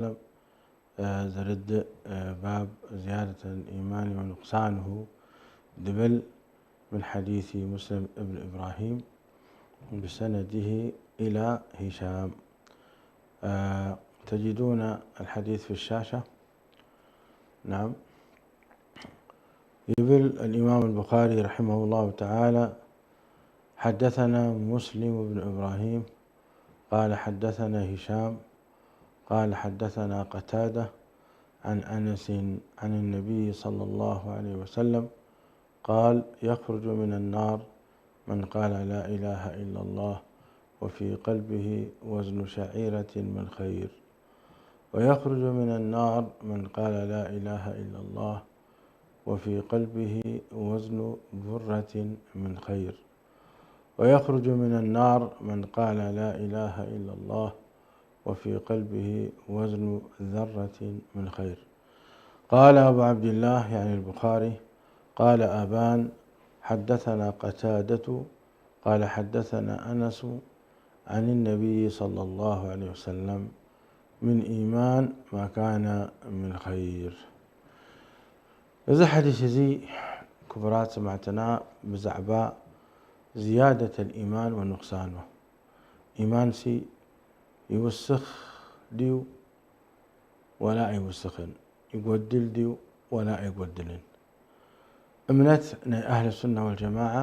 ወሰለም ዘርድእ ባብ ዝያደት ኢማን ወንቁሳንሁ ድብል ምን ሓዲስ ሙስሊም እብን ኢብራሂም ብሰነድህ ኢላ ሂሻም። ተጅዱነ ኣልሓዲስ ፊ ሻሻ። ናም። يقول الإمام البخاري رحمه الله تعالى: حدثنا مسلم بن إبراهيم قال حدثنا هشام قال حدثنا قتادة عن أنس عن النبي صلى الله عليه وسلم قال: يخرج من النار من قال: لا إله إلا الله وفي قلبه وزن شعيرة من خير، ويخرج من النار من قال: لا إله إلا الله وفي قلبه وزن برة من خير، ويخرج من النار من قال: لا إله إلا الله وفي قلبه وزن ذرة من خير. قال أبو عبد الله، يعني البخاري، قال أبان: حدثنا قتادة قال: حدثنا أنس عن النبي صلى الله عليه وسلم: من إيمان ما كان من خير. እዚ ሓዲስ እዚ ክቡራት ሰማዕትና ብዛዕባ ዝያደት ኢማን ወንቁሳኑ፣ ኢማንሲ ይውስኽ ድዩ ወላ ኣይውስኽን? ይጎድል ድዩ ወላ ኣይጎድልን? እምነት ናይ ኣህል ሱና ወልጀማዓ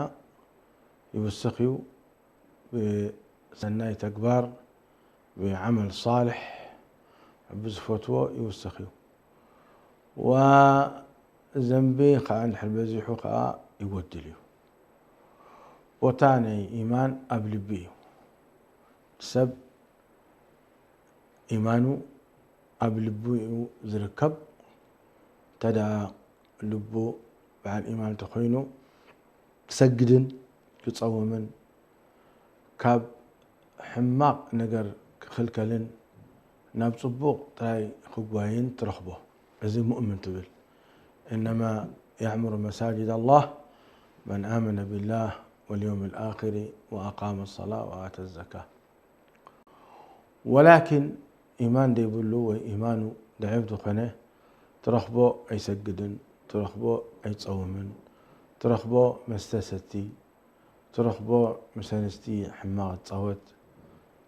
ይውስኽ እዩ ብሰናይ ተግባር፣ ብዓመል ሳልሕ፣ ብዝፈትዎ ይውስኽ እዩ። ወዘንቢ ከዓ እንድሕር በዚሑ ከዓ ይጎድል እዩ። ቦታ ናይ ኢማን ኣብ ልቢ እዩ። ሰብ ኢማኑ ኣብ ልቡ እዩ ዝርከብ። እንተ ደኣ ልቡ በዓል ኢማን እንተኾይኑ፣ ክሰግድን ክጸውምን፣ ካብ ሕማቕ ነገር ክኽልከልን፣ ናብ ጽቡቕ ጥራይ ክጓይን ትረኽቦ። እዚ ሙእምን ትብል። إنما يعمر مساجد الله من آمن بالله واليوم الآخر وأقام الصلاة وآتى الزكاة. ወላኪን ኢማን ዘይብሉ ወይ ኢማኑ ደዒፍ ዝኾነ ትረኽቦ ኣይሰግድን፣ ትረኽቦ ኣይጸውምን፣ ትረኽቦ መስተ ሰቲ፣ ትረኽቦ ምስ ኣንስቲ ሕማቕ ይጻወት፣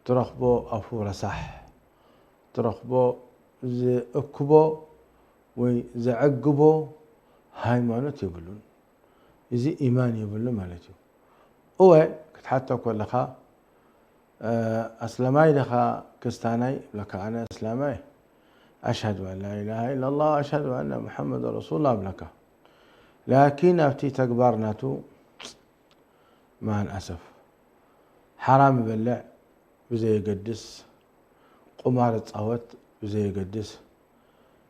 ትረኽቦ ኣፉ ረሳሕ፣ ትረኽቦ ዝእክቦ ወይ ዘዕግቦ ሃይማኖት የብሉን። እዚ ኢማን የብሉ ማለት እዩ። እወ፣ ክትሓቶ ከለኻ፣ እ፣ ኣስላማይ ዲኻ ክስታናይ? ይብለካ፣ ኣነ ኣስላማይ። ኣሽሃዱ ኣን ላ ኢላሃ ኢላላህ፣ ኣሽሃዱ ኣነ ሙሓመድ ረሱሉላህ፣ ይብለካ። ላኪን ኣብቲ ተግባር ናቱ፣ ማል ኣሰፍ፣ ሓራም ይበልዕ ብዘየገድስ፣ ቁማር ይጻወት ብዘየገድስ፣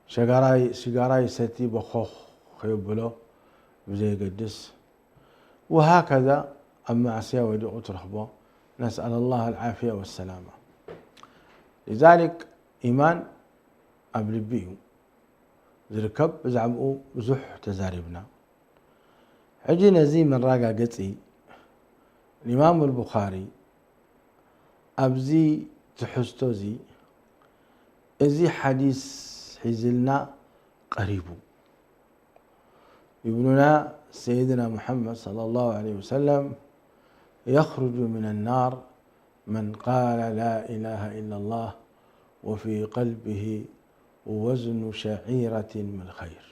ሸጋራይ፣ ሲጋራ ይሰቲ በኾኽ ከየብሎ ብዘየገድስ፣ ወሃከዛ ኣብ ማዕስያ ወዲቑ ትረኽቦ። ነስኣል ላህ ኣልዓፍያ ወሰላማ። ሊዛሊክ ኢማን ኣብ ልቢ እዩ ዝርከብ። ብዛዕባኡ ብዙሕ ተዛሪብና። ሕጂ ነዚ መራጋገጺ፣ ኢማም ኣልቡኻሪ ኣብዚ ትሕዝቶ እዚ፣ እዚ ሓዲስ ሒዝልና ቀሪቡ። ይብሉና ሰይድና ሙሐመድ ሰለላሁ ዐለይሂ ወሰለም፣ يخرج من النار من قال لا إله إلا الله وفي قلبه وزن شعيرة من خير.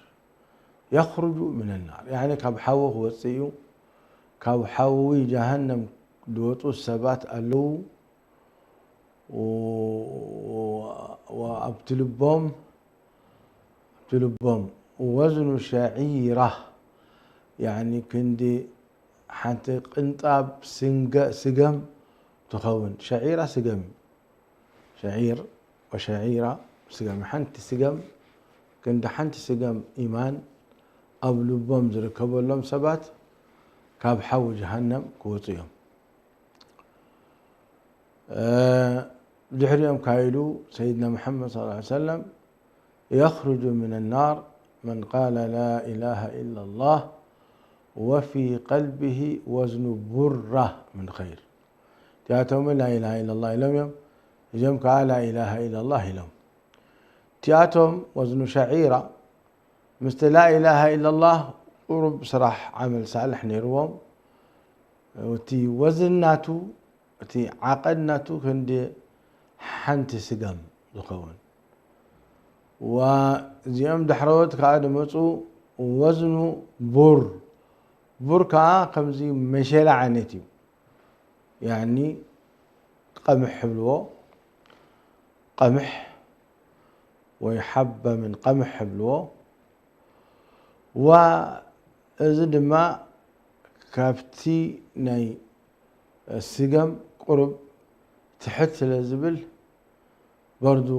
يخرج من النار، ያዕኒ ካብ ሓዊ ክወፅእ እዩ። ካብ ሓዊ ጀሃነም ዝወፁ ሰባት ኣለዉ። ወ-፣ ወ-፣ ኣብቲ ልቦም፣ ኣብቲ ልቦም ወዝኑ ሸዒራ፣ ያዕኒ ክንዲ ሓንቲ ቅንጣብ ስንገ-፣ ስገም ትኸውን። ሸዒራ ስገም እዩ። ሸዒር ወሸዒራ ስገም፣ ሓንቲ ስገም፣ ክንዲ ሓንቲ ስገም ኢማን ኣብ ልቦም ዝርከበሎም ሰባት ካብ ሓዊ ጀሃነም ክወፁ እዮም። እ፣ ድሕሪኦም ካይሉ ሰይድና መሐመድ ሰለላሁ ዐለይሂ ወሰለም፣ يخرج من النار من قال لا إله إلا الله وفي قلبه وزن برة من خير። እቲኣቶም ላኢላሃ ኢለላህ ኢሎም እዮም፣ እዚኦም ከዓ ላኢላሃ ኢለላህ ኢሎም። እዚኣቶም ወዝኑ ሸዒራ ምስቲ ላኢላሃ ኢላላህ ቁሩብ ስራሕ ዓመል ሳልሕ ነይርዎም። እቲ ወዝን ናቱ፣ እቲ ዓቐን ናቱ ክንዲ ሓንቲ ስገም ዝኸውን። ወእዚኦም ዳሕረዎት ከኣ ዝመጹ ወዝኑ ቡር፣ ቡር ከኣ ከምዚ መሸላ ዓይነት እዩ። ያኒ ቀምሕ ይብልዎ፣ ቀምሕ ወይ ሓበ ምን ቀምሕ ይብልዎ። ዋ እዚ ድማ ካብቲ ናይ ስገም ቁሩብ ትሕት ስለ ዝብል በርዱ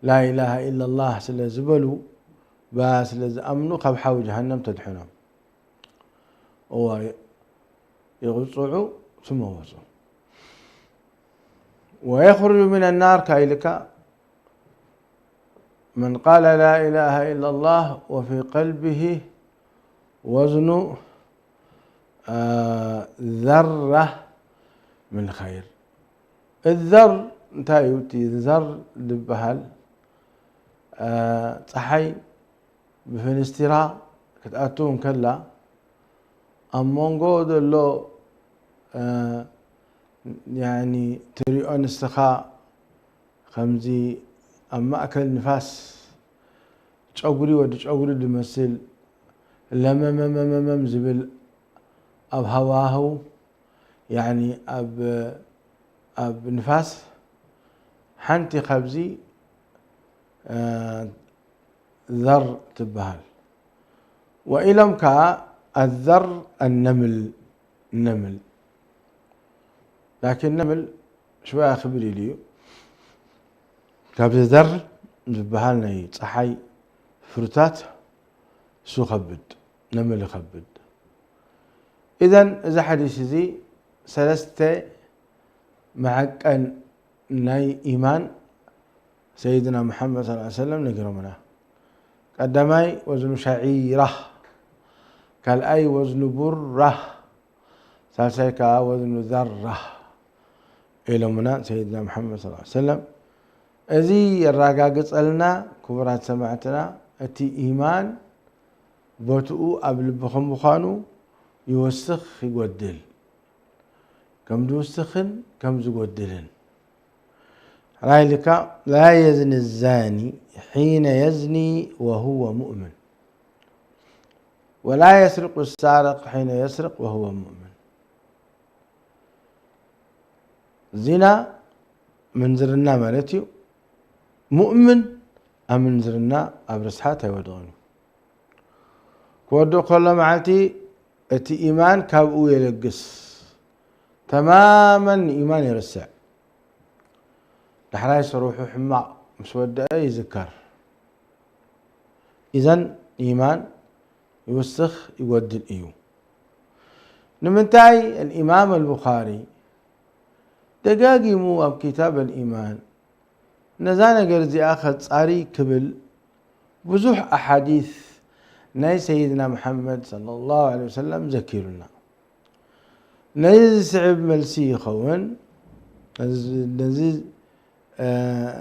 ላኢላሃ ኢላላህ ስለ ዝበሉ፣ ብኣ ስለ ዝኣምኑ ካብ ሓዊ ጀሃነም ተድሕኖም። እዋ ይቕጽዑ፣ ትመወጹ። ወየኽርጁ ሚነ ናር ካይልካ መን ቃለ ላኢላሃ ኢላላህ ወፊ ቀልቢሂ ወዝኑ፣ አ፣ ዘራ ምን ኸይር። እዘር እንታይ እዩ? እቲ ዘር ዝበሃል፣ አ፣ ጸሓይ ብፍንስትራ ክትኣቱ እንከላ፣ ኣብ መንጎ ዘሎ፣ አ፣ ያኒ ትሪኦ ንስኻ ከምዚ ኣብ ማእከል ንፋስ ጨጉሪ ወዲ ጨጉሪ ዝመስል ለመመመመመም ዝብል ኣብ ሃዋህው፣ ያኒ ኣብ፣ ኣብ ንፋስ ሓንቲ ካብዚ፣ አ፣ ዘር ትበሃል። ወኢሎም ከኣ ኣዘር ኣነምል፣ ነምል። ላኪን ነምል ሽወያ ክብድ ኢሉ እዩ። ካብዚ ዘር ዝበሃል ናይ ጸሓይ ፍሩታት እሱ ከብድ፣ ነምል ይኸብድ። ኢዘን እዚ ሓዲስ እዚ ሰለስተ መዐቀን ናይ ኢማን ሰይድና መሓመድ ሰለላሁ ዐለይሂ ወሰለም ነጊሮምና። ቀዳማይ ወዝኑ ሸዒራ፣ ካልኣይ ወዝኑ ቡራ፣ ሳልሳይ ከኣ ወዝኑ ዘራ ኢሎምና ሰይድና መሓመድ ሰለላሁ ዐለይሂ ወሰለም። እዚ የረጋግጸልና ክቡራት ሰማዕትና፣ እቲ ኢማን ቦትኡ ኣብ ልቢ ከም ምዃኑ ይወስኽ ይጎድል። ከም ዝውስኽን ከም ዝጎድልን። ራይ ልካ ላ የዝኒ ዛኒ ሒነ የዝኒ ወሁወ ሙእምን ወላ የስርቁ ሳርቅ ሒነ የስርቅ ወሁወ ሙእምን። ዚና ምንዝርና ማለት እዩ። ሙእምን ኣብ ምንዝርና ኣብ ርስሓት ኣይወድቕን እዩ። ክወድቕ ከሎ መዓልቲ እቲ ኢማን ካብኡ የለግስ። ተማመን ንኢማን ይርስዕ። ዳሕራይ ስርሑ ሕማቕ ምስ ወደአ ይዝከር። ኢዘን ኢማን ይውስኽ ይጎድል እዩ። ንምንታይ ኣልኢማም ኣልቡኻሪ ደጋጊሙ ኣብ ኪታብ ኣልኢማን ነዛ ነገር እዚኣ ከጻሪ ክብል ብዙሕ ኣሓዲስ ናይ ሰይድና መሓመድ ሰለላሁ ዐለይሂ ወሰለም ዘኪሩና። ነዚ ዝስዕብ መልሲ ይኸውን። ነዚ፣ ነዚ፣ እ፣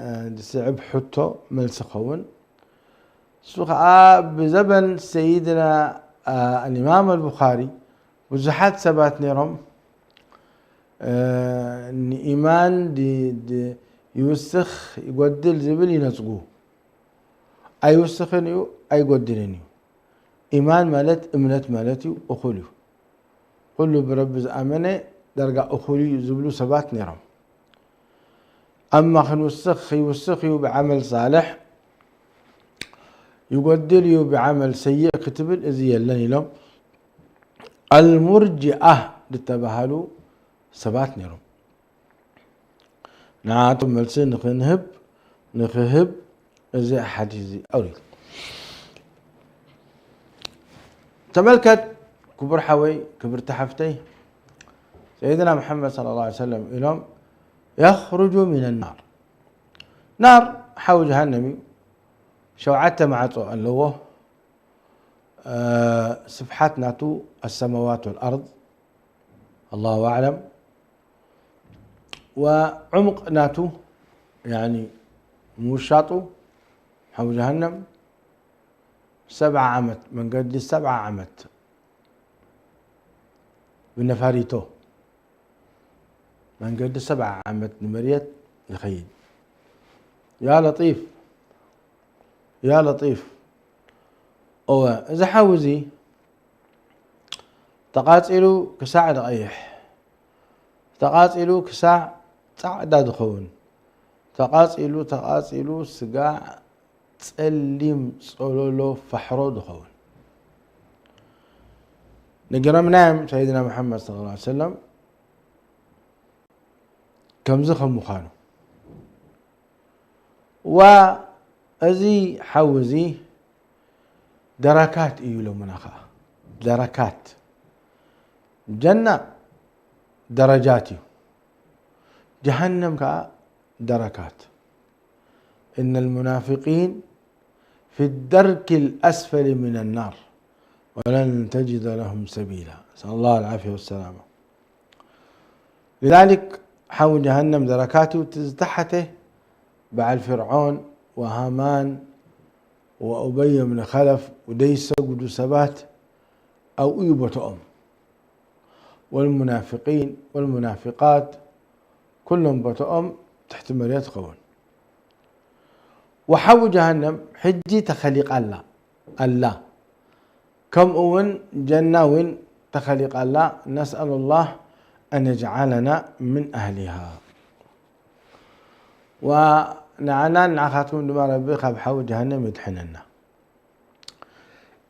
እ፣ ዝስዕብ ሕቶ መልሲ ይኸውን። እሱ ኸዓ ብዘበን ሰይድና፣ እ፣ ኣልኢማም ኣልቡኻሪ ብዙሓት ሰባት ነይሮም፣ እ፣ ንኢማን ድ-፣ ድ-፣ ይውስኽ ይጎድል ዝብል ይነጽጉ። ኣይውስኽን እዩ፣ ኣይጎድልን እዩ። ኢማን ማለት እምነት ማለት እዩ፣ እኹል እዩ። ኩሉ ብረቢ ዝኣመነ ዳርጋ እኹል እዩ ዝብሉ ሰባት ነይሮም። ኣማ ክንውስኽ ይውስኽ እዩ ብዓመል ሳልሕ፣ ይጎድል እዩ ብዓመል ሰይእ ክትብል እዚ የለን ኢሎም ኣልሙርጅኣ ዝተባሃሉ ሰባት ነይሮም። ንዓቶም መልሲ ንኽንህብ፣ ንኽህብ እዚ ሓዲስ እዚ ኣውሪድ። ተመልከት ክቡር ሓወይ፣ ክብርቲ ሓፍተይ፣ ሰይድና መሓመድ ሰለላሁ ዐለይሂ ወሰለም ኢሎም፣ "የኽሩጁ ሚነ ናር።" ናር ሓዊ ጀሃነም እዩ። ሸውዓተ ማዕጾ ኣለዎ። እ፣ ስፍሓት ናቱ ኣሰማዋት ወልኣርድ፣ ኣላሁ ኣዕለም። ወዕሙቕ ናቱ፣ ያኒ ምውሻጡ፣ ሓዊ ጀሃነም ሰብዓ ዓመት፣ መንገዲ ሰብዓ ዓመት ብነፋሪቶ መንገዲ ሰብዓ ዓመት ንመርየት ይኸይድ። ያ ለጢፍ፣ ያ ለጢፍ። እወ፣ እዚ ሓዊ እዚ ተቓጺሉ ክሳዕ ዝቐይሕ፣ ተቓጺሉ ክሳዕ ጻዕዳ ዝኸውን፣ ተቓጺሉ፣ ተቓጺሉ ስጋዕ ጸሊም ጸሎሎ ፋሕሮ ዝኸውን። ነጊሮምና እዮም ሰይድና መሓመድ ሰለላሁ ዐለይሂ ወሰለም ከምዚ ከም ምዃኑ። ዋ፣ እዚ ሓዊ እዚ ደረካት እዩ ኢሎምና ኸዓ። ደረካት። ጀና ደረጃት እዩ። ጀሃነም ከኣ ደረካት። إن المنافقين في الدرك الأسفل من النار ولن تجد لهم سبيلا. نسأل الله العافية والسلامة. لذلك ሓዊ ጀሃነም ደረካቱ እቲ ዝተሓተ በዓል ፍርዖን ወሃማን ወኡበይ ብን ኸለፍ ወደይ ሰጉዱ ሰባት ኣብኡ እዩ ቦትኦም። والمنافقين والمنافقات ኩሎም ቦትኦም ትሕቲ መሬት ይኸውን። ወሓዊ ጀሃነም ሕጂ ተኸሊቓ ኣላ፣ ኣላ። ከምኡ እውን ጀና እውን ተኸሊቓ ኣላ። نسأل الله أن يجعلنا من أهلها. ወንዓናን ንዓኻትኩም ድማ ረቢ ካብ ሓዊ ጀሃነም ይድሕነና።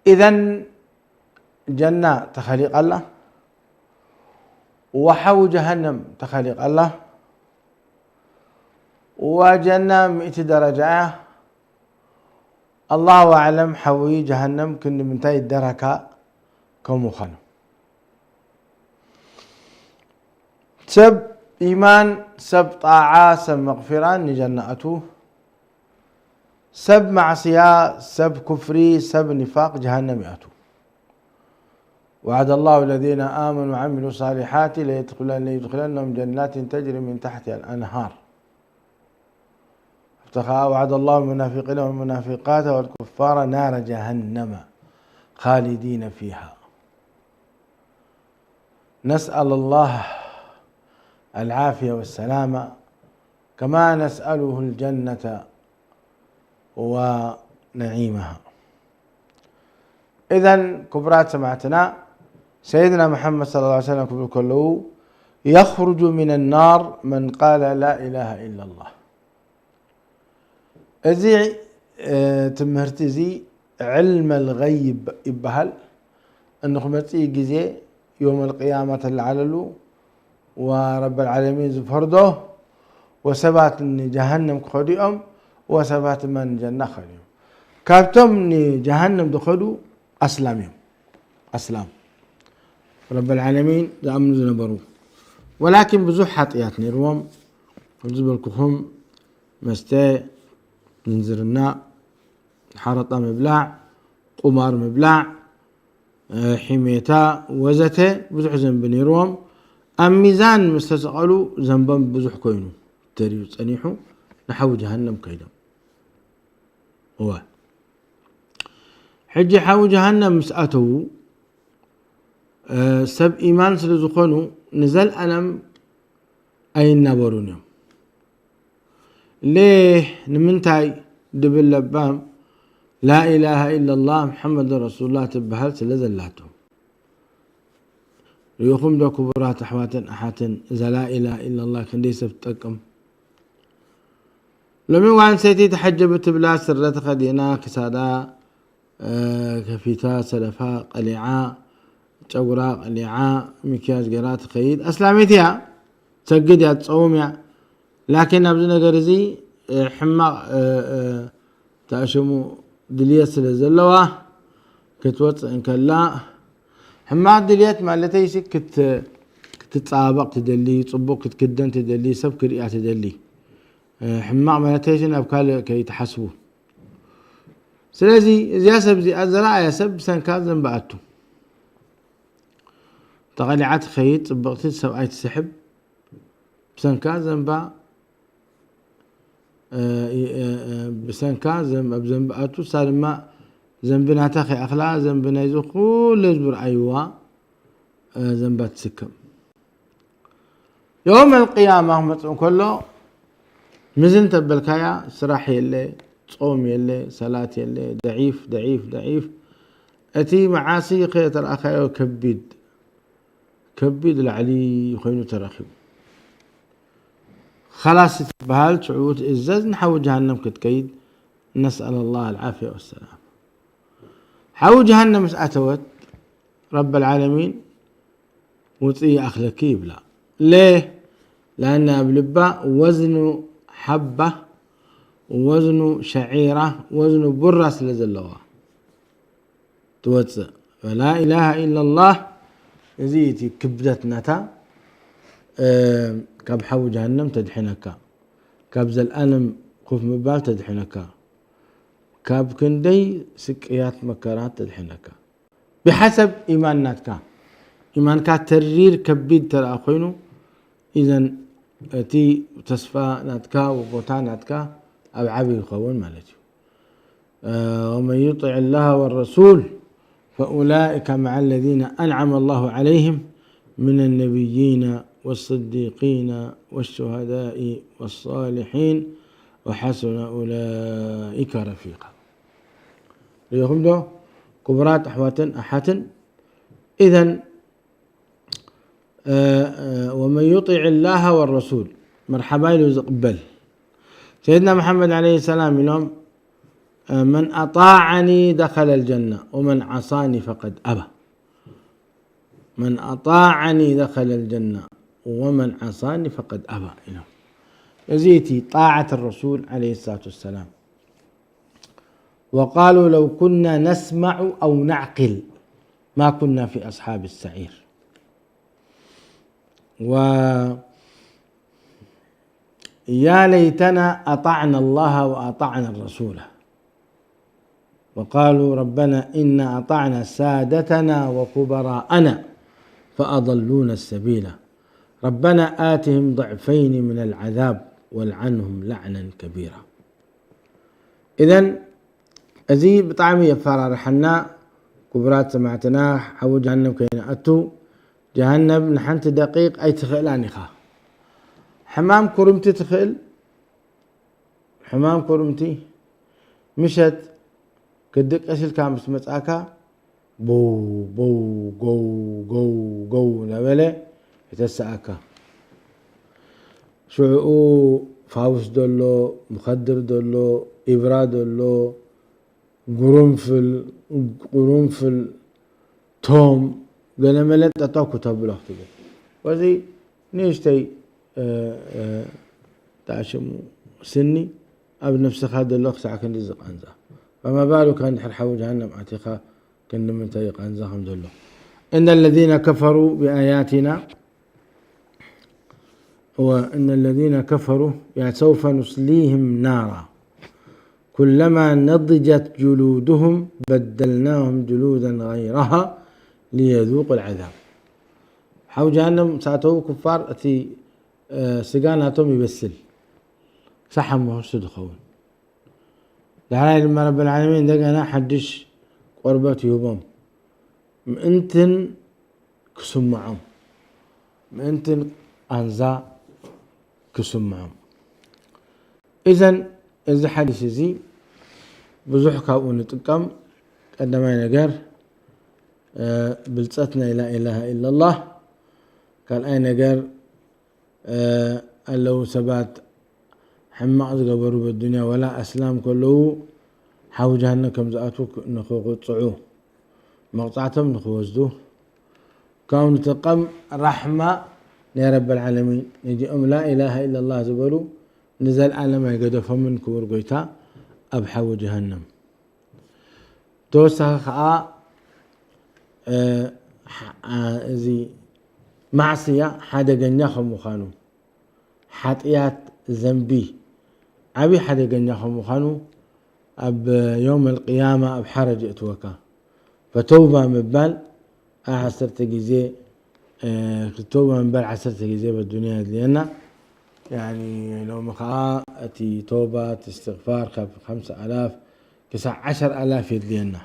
ኢዘን ጀና ተኸሊቓ ኣላ፣ ወሓዊ ጀሃነም ተኸሊቓ ኣላ። ወጀና ሚእቲ ደረጃ እያ። ኣላሁ ኣዕለም ሓዊ ጀሃነም ክንዲ ምንታይ ደረካ ከም ምዃኑ። ሰብ ኢማን፣ ሰብ ጣዓ፣ ሰብ መቕፊራ ንጀና ኣቱ። ሰብ ማዕስያ፣ ሰብ ኩፍሪ፣ ሰብ ኒፋቅ ጀሃነም ይኣቱ። وعد الله الذين آمنوا وعملوا الصالحات ليدخلن-، ليدخلنهم جنات تجري من تحتها الأنهار. ኣብቲ ኸዓ وعد الله المنافقين والمنافقات والكفار نار جهنم خالدين فيها. نسأل الله العافية والسلامة كما نسأله الجنة ونعيمها. إذن ክቡራት ሰማዕትና፣ ሰይድና መሓመድ ሰለላሁ ዐለይሂ ወሰለም ክብሉ ከለዉ፣ يخرج من النار من قال لا إله إلا الله። እዚ፣ እ፣ ትምህርቲ እዚ ዕልመል ገይብ ይበሃል። እንክመጽእ ግዜ ዮመል ቅያማ ተለዓለሉ ወረበል ዓለሚን ዝፈርዶ ወሰባት ንጀሃነም ክኸዱ እዮም ወሰባት ድማ ንጀና ክኸዱ እዮም። ካብቶም ንጀሃነም ዝኸዱ ኣስላም እዮም። ኣስላም ረበል ዓለሚን ዝኣምኑ ዝነበሩ፣ ወላኪን ብዙሕ ሓጥያት ነይርዎም። ከም ዝበልኩኹም መስተ፣ ምንዝርና፣ ሓረጣ ምብላዕ፣ ቁማር ምብላዕ፣ እ፣ ሒሜታ ወዘተ ብዙሕ ዘንቢ ነይርዎም። ኣብ ሚዛን ምስ ተሰቐሉ ዘንቦም ብዙሕ ኮይኑ ተሪኡ ጸኒሑ ንሓዊ ጀሃነም ከይዶም። እወ። ሕጂ ሓዊ ጀሃነም ምስ ኣተዉ፣ እ፣ ሰብ ኢማን ስለ ዝኾኑ ንዘልኣለም ኣይናበሩን እዮም። ሌህ ንምንታይ ድብል ለባም ላኢላሃ ኢላላህ ሙሐመድ ረሱሉላህ ትበሃል ስለ ዘላቶም። ርኢኹም ዶ ክቡራት ኣሕዋትን ኣሓትን፣ እዛ ላኢላሃ ኢላላህ ክንደይ ሰብ ትጠቅም? ሎሚ ጓል ኣንስተይቲ ተሐጀበት ትብላ፣ ስረ ተኸዲና፣ ክሳዳ፣ እ፣ ከፊታ፣ ሰለፋ ቀሊዓ፣ ጨጉራ ቀሊዓ፣ ምክያጅ ገይራ ትኸይድ ኣስላሚት እያ። ትሰግድ እያ፣ ትጸውም እያ። ላኪን ኣብዚ ነገር እዚ፣ እ፣ ሕማቕ፣ እ፣ እ፣ ተኣሽሙ ድልየት ስለ ዘለዋ ክትወጽእ እንከላ፣ ሕማቕ ድልየት ማለተይሲ ክት-፣ ክትጸባበቕ ትደሊ፣ ጽቡቕ ክትክደን ትደሊ፣ ሰብ ክርእያ ትደሊ። እ፣ ሕማቕ ማለተይሲ ናብ ካልእ ከይትሓስቡ። ስለዚ እዚኣ ሰብ እዚኣ፣ ዝረኣያ ሰብ ብሰንካ ዘንባ ኣቱ። ተቐሊዓ ትኸይድ፣ ጽብቕቲ ሰብኣይ ትስሕብ፣ ብሰንካ ዘንባ እ፣ እ፣ እ፣ ብሰንካ ዘም-፣ ኣብ ዘንቢ ኣቱ፣ እሳ ድማ ዘንቢ ናታ ከይኣኽላ፣ ዘንቢ ናይዚ ኩሉ ህዝቢ ረኣይዋ፣ እ፣ ዘንባ ትስከም። የውመል ቅያማ ክመጽእ እንከሎ፣ ምዝን ተበልካያ፣ ስራሕ የለ፣ ጾም የለ፣ ሰላት የለ፣ ደዒፍ፣ ደዒፍ፣ ደዒፍ። እቲ መዓሲ ከየተረኣኻዮ ከቢድ፣ ከቢድ ላዕሊ ኮይኑ ተረኺቡ። ኸላስ ትበሃል፣ ሽዑ ትእዘዝ፣ ንሓዊ ጀሃነም ክትከይድ። ነስኣል ላህ ኣልዓፍያ ወሰላም። ሓዊ ጀሃነም ምስ ኣተወት፣ ረብ ልዓለሚን ውፅኢ ይኣኽለኪ ይብላ። ሌ? ለኣነ ኣብ ልባ ወዝኑ ሓባ፣ ወዝኑ ሸዒራ፣ ወዝኑ ቡራ ስለ ዘለዋ ትወፅእ። ፈላ ኢላሃ ኢላላህ፣ እዚ እቲ ክብደት ናታ፣ እ፣ ካብ ሓዊ ጀሃነም ተድሕነካ፣ ካብ ዘልኣለም ኮፍ ምባል ተድሕነካ፣ ካብ ክንደይ ስቅያት መከራት ተድሕነካ። ብሓሰብ ኢማን ናትካ፣ ኢማንካ ተሪር ከቢድ ተረኣ ኮይኑ፣ ኢዘን እቲ ተስፋ ናትካ ወቦታ ናትካ ኣብ ዓቢ ይኸውን ማለት እዩ። እ፣ ومن يطع الله والرسول فأولئك مع الذين أنعم الله عليهم من النبيين والصديقين والشهداء والصالحين وحسن أولئك رفيقا. ርኢኹም ዶ ክቡራት ኣሕዋትን ኣሓትን? ኢዘን እ፣ እ፣ ومن يطع الله والرسول፣ መርሓባ ኢሉ ዝቕበል። ሰይድና መሓመድ ዓለይሂ ሰላም ኢሎም፣ እ፣ من أطاعني دخل الجنة ومن عصاني فقد أبى. من أطاعني دخل الجنة ومن عصاني فقد أبى ኢሎም። እዚ እቲ ጣዓት ረሱል ዓለይሂ ሰላቱ ወሰላም። وقالوا لو كنا نسمع أو نعقل ما كنا في أصحاب السعير. ويا ليتنا أطعنا الله وأطعنا الرسول. وقالوا ربنا إنا أطعنا سادتنا وكبراءنا فأضلونا السبيل. ربنا آتهم ضعفين من العذاب والعنهم لعنا كبيرا. إذن እዚ ብጣዕሚ የፈራርሐና። ክቡራት ሰማዕትና፣ ሓዊ ጀሃነም ከይንኣቱ፣ ጀሃነም ንሓንቲ ደቂቕ ኣይትኽእላን ኢኻ። ሕማም ኩርምቲ ትኽእል፣ ሕማም ኩርምቲ ምሸት ክትድቅስ ኢልካ ምስ መጻእካ፣ ቦው፣ ቦው፣ ጎው፣ ጎው፣ ጎው እናበለ የተስኣካ። ሽዑኡ ፋውስ ዘሎ፣ ምኸድር ዘሎ፣ ኢብራ ዘሎ፣ ጉሩንፍል፣ ቁሩንፍል፣ ቶም፣ ገለመለ ጠጠው ክተብሎ ክትብል። ወዚ ንእሽተይ፣ እ፣ እ፣ ተኣሽሙ ስኒ ኣብ ነብስኻ ዘሎ ክሳዕ ክንዲ ዝቃንዛ። ፈማ ባሉካ እንድሕር ሓዊ ጀሃነም ኣቲኻ ክንዲ ምንታይ ይቃንዛ ከም ዘሎ። إن الذين كفروا بآياتنا وإن الذين كفروا يا سوف نصليهم نارا كلما نضجت جلودهم بدلناهم جلودا غيرها ليذوقوا العذاب. ሓው ጀሃነም ሳተው ኩፋር እቲ፣ እ፣ ስጋ ናቶም ይበስል። ሳሓ ምህርሱ ዝኸውን። ዳሕራይ ድማ ረብል ዓለሚን እንደገና ሓድሽ ቆርበት ይህቦም። ምእንትን ክስምዖም። ምእንትን ቃንዛ ክስምዖም። እዘን፣ እዚ ሓዲስ እዚ ብዙሕ ካብኡ ንጥቀም። ቀዳማይ ነገር፣ እ፣ ብልጸት ናይ ላኢላሃ ኢላላህ። ካልኣይ ነገር፣ እ፣ ኣለዉ ሰባት ሕማቕ ዝገበሩ በዱንያ ወላ ኣስላም ከለዉ ሓዊ ጀሃነም ከም ዝኣትዉ ክ-፣ ንኽቕጽዑ፣ መቕጻዕቶም ንኽወስዱ። ካብኡ ንጥቀም ራሕማ ናይ ረብል ዓለሚን። ነዚኦም ላኢላሃ ኢላላህ ዝበሉ ንዘልኣለም ኣይገደፎምን ክቡር ጎይታ ኣብ ሓዊ ጀሃነም። ተወሳኺ ኸዓ፣ እ፣ ሓ-፣ ኣ፣ እዚ ማዕስያ ሓደገኛ ከም ምዃኑ፣ ሓጥያት ዘንቢ ዓብዪ ሓደገኛ ከም ምዃኑ ኣብ ዮም ኣልቅያማ ኣብ ሓረጅ የእትወካ። ፈተውባ ምባል ዓሰርተ ግዜ፣ እ፣ ተውባ ምባል ዓሰርተ ግዜ በዱንያ የድልየና። ያኒ ሎሚ ኸዓ እቲ ተውባ፣ እቲ እስትግፋር ካብ ኸምሳ ኣላፍ ክሳዕ ዓሸር ኣላፍ የድልየና።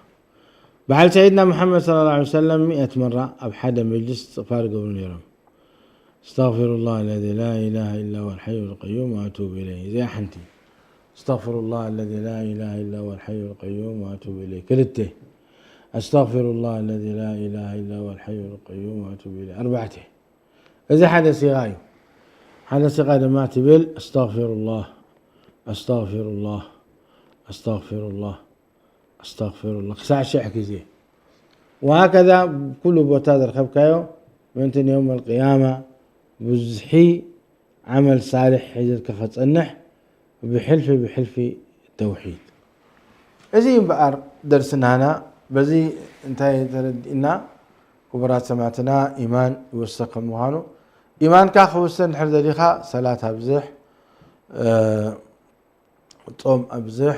በዓል ሰይድና ሙሓመድ ሰለላሁ ዐለይሂ ወሰለም ሚእቲ መራ ኣብ ሓደ መጅልስ እስትግፋር ይገብሩ ነይሮም። أستغفر الله الذي لا إله إلا هو الحي القيوم وأتوب إليه። እዚኣ ሓንቲ። أستغفر الله الذي لا إله إلا هو الحي القيوم وأتوب إليه። ክልተ። أستغفر الله الذي لا إله إلا هو الحي القيوم وأتوب إليه። ኣርባዕተ። እዚ ሓደ ሲጋ እዩ። ሓደ ሲጋ ድማ ትብል أستغفر الله، أستغفر الله، أستغفر الله، أستغفر الله ክሳዕ ሽሕ ግዜ። وهكذا ኩሉ ቦታ ዝረኸብካዮ ምእንቲ ንየውም ኣልቅያማ ብዝሒ ዓመል ሳልሕ ሒዝልካ ከጸንሕ ብሕልፊ ብሕልፊ ተውሒድ። እዚ እምበኣር ደርስናና በዚ እንታይ ተረዲእና? ክቡራት ሰማዕትና፣ ኢማን ይወሰኽ ከም ምዃኑ፣ ኢማንካ ክውሰን እንድሕር ደሊኻ፣ ሰላት ኣብዝሕ፣ እ፣ ጾም ኣብዝሕ፣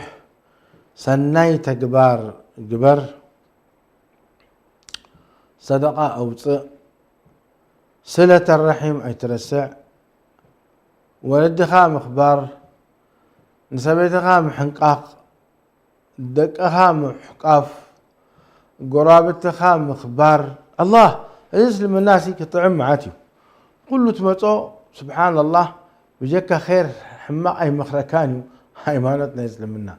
ሰናይ ተግባር ግበር፣ ሰደቃ ኣውጽእ፣ ስለተ ረሒም ኣይትረስዕ፣ ወለድኻ ምኽባር፣ ንሰበይትኻ ምሕንቃቕ፣ ደቅኻ ምሕቃፍ፣ ጎረባብትኻ ምኽባር። ኣላህ፣ እዚ እስልምና ሲ ክጥዕም መዓት እዩ። ኩሉ ትመጾ፣ ስብሓንላህ፣ ብጀካ ኸይር ሕማቕ ኣይመኽረካን እዩ ሃይማኖት ናይ እስልምና።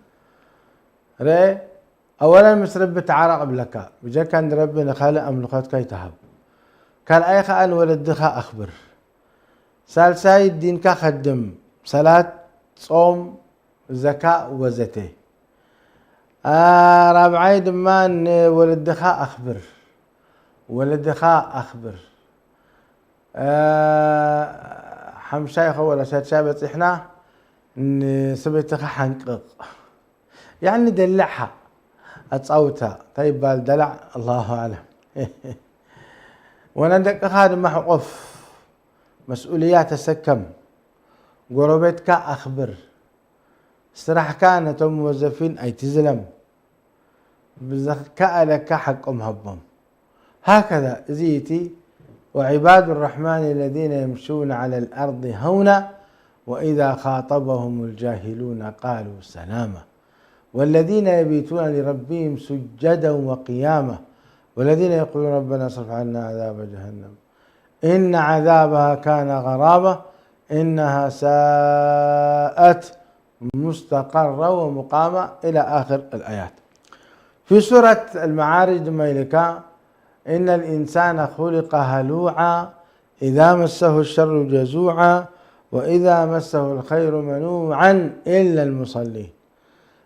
ርአ፣ ኣወለን ምስ ረቢ ተዓረቕ እብለካ፣ ብጀካ ንረቢ ንኻልእ ኣምልኾትካ ኣይትሃብ። ካልኣይ ኸኣ ንወለድኻ ኣኽብር። ሳልሳይ ዲንካ ኸድም፣ ሰላት፣ ጾም፣ ዘካ ወዘተ። አ፣ ራብዓይ ድማ ንወለድኻ ኣኽብር። ወለድኻ ኣኽብር። አ፣ ሓምሻይ ኸ ወላ ሻድሻይ በጺሕና፣ ንሰበይትኻ ሓንቅቕ። ያዕኒ ደልዕኻ፣ ኣጻውታ። እንታይ ይባል ደላዕ? ኣላሁ ኣዕለም። ወና ደቅኻ ድማ ሕቆፍ፣ መስኡልያ ተሰከም፣ ጎረቤትካ ኣኽብር፣ ስራሕካ ነቶም ሙወዘፊን ኣይትዝለም፣ ብዝከኣለካ ሓቆም ሃቦም። ሃከዛ፣ እዚ እቲ وعباد الرحمن الذين يمشون على الأرض هونا وإذا خاطبهم الجاهلون قالوا سلاما والذين يبيتون لربهم سجدا وقياما والذين يقولون ربنا اصرف عنا عذاب جهنم إن عذابها كان غراما إنها ساءت مستقرا ومقاما إلى آخر الآيات. في سورة المعارج ድማ ኢልካ إن الإنسان خلق هلوعا إذا مسه الشر جزوعا وإذا مسه الخير منوعا إلا المصلين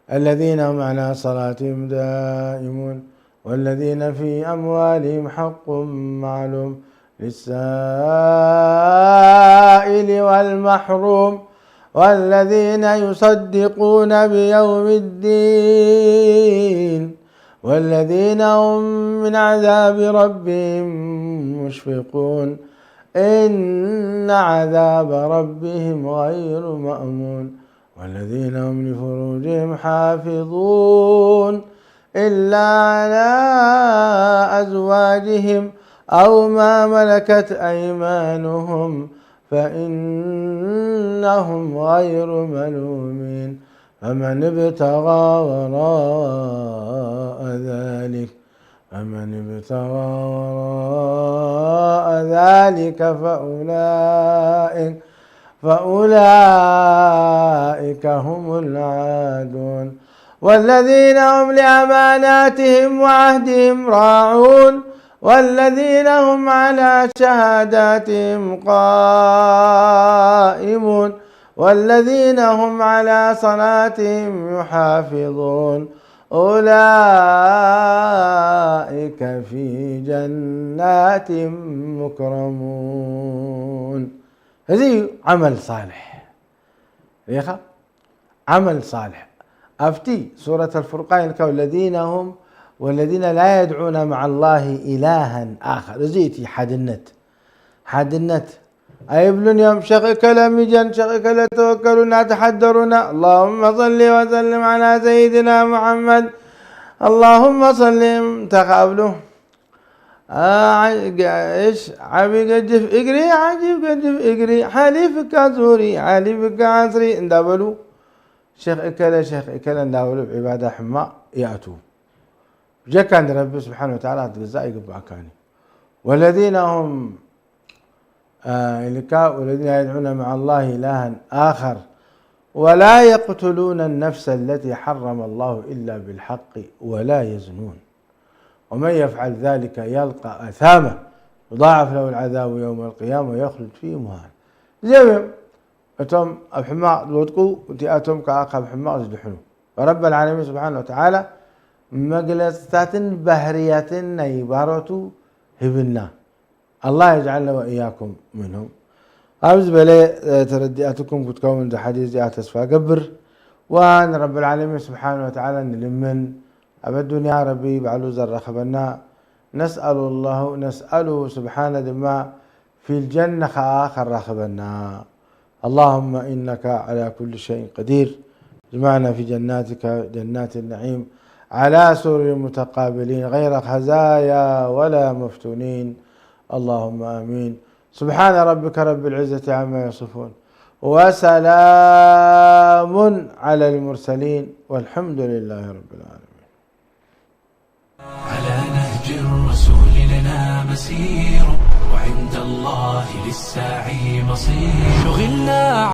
الذين هم على صلاتهم دائمون والذين في أموالهم حق معلوم للسائل والمحروم والذين يصدقون بيوم الدين والذين هم من عذاب ربهم مشفقون إن عذاب ربهم غير مأمون والذين هم لفروجهم حافظون إلا على أزواجهم أو ما ملكت أيمانهم فإنهم غير ملومين فمن ابتغى وراء ذلك فمن ابتغى وراء ذلك فأولئك فأولئك هم العادون والذين هم لأماناتهم وعهدهم راعون والذين هم على شهاداتهم قائمون والذين هم على صلاتهم يحافظون أولئك في جنات مكرمون. እዚ እዩ ዓመል ሳልሕ። ርኢኻ? ዓመል ሳልሕ። ኣብቲ ሱረት ኣልፉርቃን ኢልካ፣ ወለዚነ ሁም፣ ወለዚነ ላ የድዑነ መዓ ላሂ ኢላሃን ኣኸር። እዚ እቲ ሓድነት። ሓድነት ኣይብሉን እዮም። ሸኽ እከለ ሚጀን፣ ሸኽ እከለ ተወከሉ እናተሓደሩና። ኣላሁመ ሰሊ ወሰልም ዓላ ሰይድና ሙሓመድ። ኣላሁመ ሰሊ እንታይ ከኣ እብሉ? እሽ ዓቢ ገጅፍ እግሪ፣ ዓጂብ ገጅፍ እግሪ፣ ሓሊፍካ ዙሪ፣ ሓሊፍካ ዓስሪ እንዳበሉ፣ ሸኽ እከለ፣ ሸኽ እከለ እንዳበሉ ብዒባዳ ሕማቕ ይኣትዉ። ብጀካ ንረቢ ስብሓን ወተዓላ ክትግዛእ ይግባእካኒ። ወለዚነ ሁም፣ አ፣ ኢልካ፣ ወለዚነ የድዑነ መዓ ላሂ ኢላሃን ኣኸር ወላ የቅትሉነ ነፍሰ ለቲ ሓረመ ላሁ ኢላ ብልሓቂ ወላ የዝኑን። ومن يفعل ذلك يلق أثاما يضاعف له العذاب يوم القيامة ويخلد فيه مهانا. እዚኦም እዮም እቶም ኣብ ሕማቕ ዝወድቁ፣ እቲኣቶም ከዓ ካብ ሕማቕ ዝድሕኑ። ረብ ልዓለሚን ስብሓን ወተዓላ መግለፅታትን ባህርያትን ናይ ባሮቱ ሂብና። ኣላህ የጅዓልና ወእያኩም ምንሁም። ኣብ ዝበለ ተረዲኣትኩም ክትከውን እዚ ሓዲስ እዚኣ ተስፋ ገብር። ዋ ንረብ ልዓለሚን ስብሓን ወተዓላ ንልምን። ኣብ ኣዱንያ ረቢ ባዕሉ ዘራኽበና። ነስኣሉ ላሁ፣ ነስኣሉ ስብሓነ ድማ ፊል ጀነ ኸዓ ከራኽበና። اللهم إنك على كل شيء قدير. اجمعنا في جناتك جنات النعيم على سرر متقابلين غير خزايا ولا مفتونين. اللهم آمين. سبحان ربك رب العزة عما يصفون. وسلام على المرسلين والحمد لله رب العالمين. على نهج الرسول لنا مسير، وعند الله للساعي مصير. شغلنا